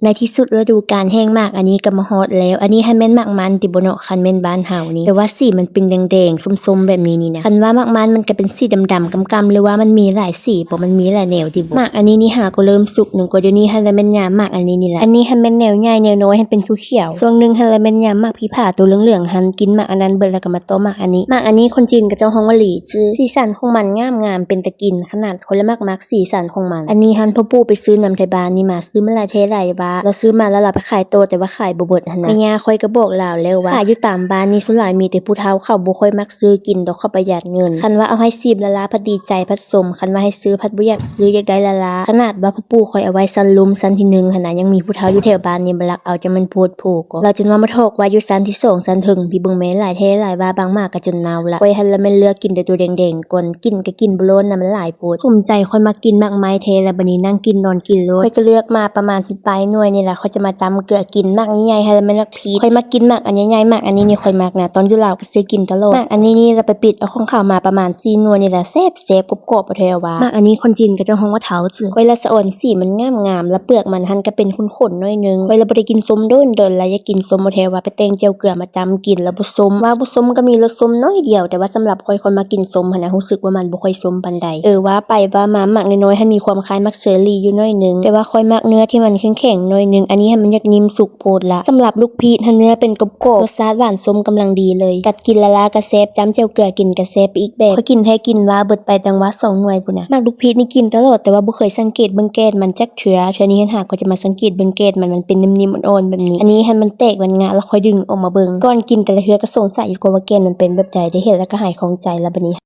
ໃນທີ່ສຸດລະດູການແຫ້ງໝາກອັນນີ້ກໍມາຮອດແລ້ວ. ອັນນີ້ຫັ້ນແມ່ນໝາກມັນຕິບໍເນາະ ຄັນແມ່ນບ້ານເຮົານີ້. ແຕ່ວ່າສີມັນເປັນແດງໆ ສົ້ມໆ ແບບນີ້ນີ້ນະ. ຄັນວ່າໝາກມັນມັນກໍເປັນສີດຳໆ ກຳໆ ຫຼືວ່າມັນມີຫຼາຍສີບໍ ມັນມີຫຼາຍແນວຕິບໍ. ໝາກອັນນີ້ນີ້ຫາກໍເລີ່ມສຸກໜຶ່ງກວ່າດຽວນີ້ຫັ້ນລະແມ່ນຍາມໝາກອັນນີ້ນີ້ລະ. ອັນນີ້ຫັ້ນແມ່ນແນວໃຫຍ່ແນວນ້ອຍຫັ້ນເປັນຂຽວໆ. ຊ່ວງໜຶ່ງຫັ້ນລະແມ່ນຍາມໝາກຜີຜາໂຕເຫຼືອງໆຫັ້ນ. ກິນໝາກອັນນັ້ນເບິດແລ້ວກໍມາຕໍ່ໝາກອັນນີ້. ໝາກອັນນີ້ຄົນຈີນເຂົາເຈົ້າຮ້ອງວ່າຫຼີຈື່. ສີສັນຂອງມັນງາມໆ ເປັນຕາກິນຂະໜາດ. ຂ້ອຍລະມັກໆ ສີສັນຂອງມັນ. ອັນນີ້ຫັ້ນພໍ່ປູ່ໄປຊື້ນຳໄທບ້ານນີ້ມາ ຊື້ມາຫຼາຍແທ້ຫຼາຍວ່າ. ລາວຊື້ມາແລ້ວລາວໄປຂາຍຕໍ່ ແຕ່ວ່າຂາຍບໍ່ເບິດຫັ້ນນະ. ແມ່ຍ່າຂ້ອຍກໍບອກລາວແລ້ວວ່າ ຂາຍຢູ່ຕາມບ້ານນີ້ສ່ວນຫຼາຍມີແຕ່ຜູ້ເຖົ້າ ເຂົາບໍ່ຄ່ອຍມັກຊື້ກິນດອກ ເຂົາປະຢັດເງິນ. ຄັນວ່າເອົາໃຫ້ຊີບລະລາ ພັດດີໃຈພັດສົມ, ຄັນວ່າໃຫ້ຊື້ພັດບໍ່ຢາກຊື້ ຢາກໄດ້ລະລາ. ຂະໜາດວ່າພໍ່ປູ່ຂ້ອຍເອົາໄວ້ຊັ້ນລຸ່ມຊັ້ນທີໜຶ່ງຫັ້ນນະ ຍັງມີຜູ້ເຖົ້າຢູ່ແຖວບ້ານນີ້ມາລັກເອົາ ຈັກແມ່ນໂພດໂພກໍ. ລາວຈົນວ່າມາຖອກໄວ້ຢູ່ຊັ້ນທີສອງ ຊັ້ນເທິງພີ້ ເບິ່ງແມ້ ຫຼາຍແທ້ຫຼາຍວ່າ ບາງໝາກກໍຈົນເນົ່າລະ. ຂ້ອຍຫັ້ນລະແມ່ນເລືອກກິນແຕ່ໂຕແດງໆກ່ອນ ກິນກໍກິນບໍ່ລ້ນນະ ມັນຫຼາຍໂພດ. ສົມໃຈຂ້ອຍມັກກິນໝາກໄມ້ແທ້ລະ ບັດນີ້ນັ່ງກິນນອນກິນໂລດ. ຂ້ອຍກໍເລືອກມາປະມານສິບປາຍໜ່ວຍນີ້ລະ ຂ້ອຍຈະມາຈ້ຳເກືອກິນ. ໝາກໃຫຍ່ໆຫັ້ນລະແມ່ນໝາກພີດ. ຂ້ອຍມັກກິນໝາກອັນໃຫຍ່ໆ ໝາກອັນນີ້ນີ້ຂ້ອຍມັກນະ ຕອນຢູ່ລາວກໍຊື້ກິນຕະຫຼອດ. ໝາກອັນນີ້ນີ້ລະໄປປິດເອົາຂອງຂາວມາປະມານສີ່ໜ່ວຍນີ້ລະ ແຊບໆ ກອບໆ ເອົາແທ້ວ່າ. ໝາກອັນນີ້ຄົນຈີນເຂົາເຈົ້າຮ້ອງວ່າເທົາຈື່. ຂ້ອຍລະສະອອນສີມັນງາມໆ ລະເປືອກມັນຫັ້ນກໍເປັນຂຸ້ນໆໜ້ອຍໜຶ່ງ. ຂ້ອຍລະບໍ່ໄດ້ກິນສົ້ມດົນໆລະ ຢາກກິນສົ້ມເອົາແທ້ວ່າ ໄປແຕ່ງແຈ່ວເກືອມາຈ້ຳກິນລະບໍ່ສົ້ມ. ວ່າບໍ່ສົ້ມກໍມີລົດສົ້ມໜ້ອຍດຽວ ແຕ່ວ່າສຳລັບຂ້ອຍ ຂ້ອຍມັກກິນສົ້ມຫັ້ນນະ ຮູ້ສຶກວ່າມັນບໍ່ຄ່ອຍສົ້ມປານໃດ. ເອີ ວ່າໄປວ່າມາ ໝາກນ້ອຍໆຫັ້ນມີຄວາມຄ້າຍໝາກເຊີຣີຢູ່ໜ້ອຍໜຶ່ງ ແຕ່ວ່າຂ້ອຍມັກເນື້ອທີ່ມັນແຂງໆໜ້ອຍໜຶ່ງ ອັນນີ້ຫັ້ນມັນຢາກນິ່ມສຸກໂພດລະ. ສຳລັບລູກພີດຫັ້ນເນື້ອເປັນກອບໆ ລົດຊາດຫວານສົ້ມກຳລັງດີເລີຍ ກັດກິນລະລາກໍແຊບ ຈ້ຳແຈ່ວເກືອກິນກໍແຊບໄປອີກແບບ. ຂ້ອຍກິນແທ້ກິນວ່າເບິດໄປຕັ້ງວ່າສອງໜ່ວຍພຸ້ນນະ. ໝາກລູກພີດນີ້ກິນຕະຫຼອດ ແຕ່ວ່າບໍ່ເຄີຍສັງເກດເບິ່ງແກ່ນມັນຈັກເທື່ອ. ເທື່ອນີ້ຫັ້ນຫາກໍຈະມາສັງເກດເບິ່ງແກ່ນມັນ ມັນເປັນໜິ່ມໆອ່ອນໆແບບນີ້. ອັນນີ້ຫັ້ນມັນແຕກມັນງະລະ ຂ້ອຍດຶງອອກມາເບິ່ງ. ກ່ອນກິນແຕ່ລະເທື່ອກໍສົງໄສຢູ່ກ່ອນວ່າແກ່ນມັນເປັນແບບໃດ ໄດ້ເຫັນລະກໍຫາຍຂ້ອງໃຈລະບັດນີ້.